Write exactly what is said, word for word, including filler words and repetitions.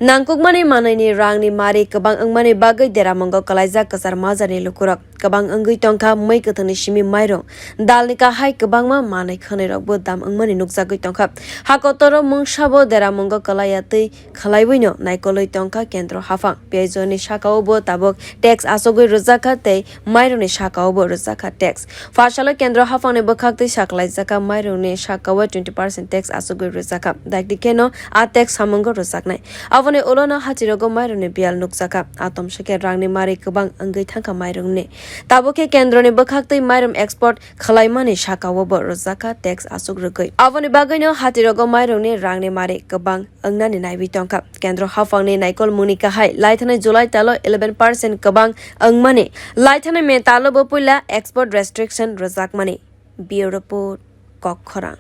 Nangkukmani manwini rangni mari kwbang wngmani bagwi deramungo kwlaijak kwchar majarni lukurok. Kwbang wngwi tongkha mwi kwthwngni simi mairung, dalni kahai kwbangma manwi khwnwirokbo dam wngmani nukjagwi tongkha. Hakotoro mungsabo deramungo kwlaiya twi khwlaiwino naikolwi tongkha kendro haphang. Piyajoni sakao bo tabuk tax achugwi rwjakha tei mairungni sakao bo rwjakha tax. Pharsalo kendro haphangni bwkhaktwi saklaijak kha mairungni sakao twenty percent tax achugwi rwjakha. Daikti kheno a tax samungo rwjaknai. Aboni ulono hatirogo mairungni biyal nukjakha. Atomsokhe rangni mari kwbang wngwi thangkha mairungni. Tabukhe kendroni bwkhaktwi mairum export khwlaimani sakao bo rwjakha tax achuk rwgwi. Aboni bagwino hatirogo mairungni rangni mari kwbang wngnani naiwi tongkha. Kendro haphangni naikolmungni kahai laithanai July talo eleven percent kwbang wngmani laithanai May talo bo puila export restriction rwjakmani. Bureau Report, Kokkhorang.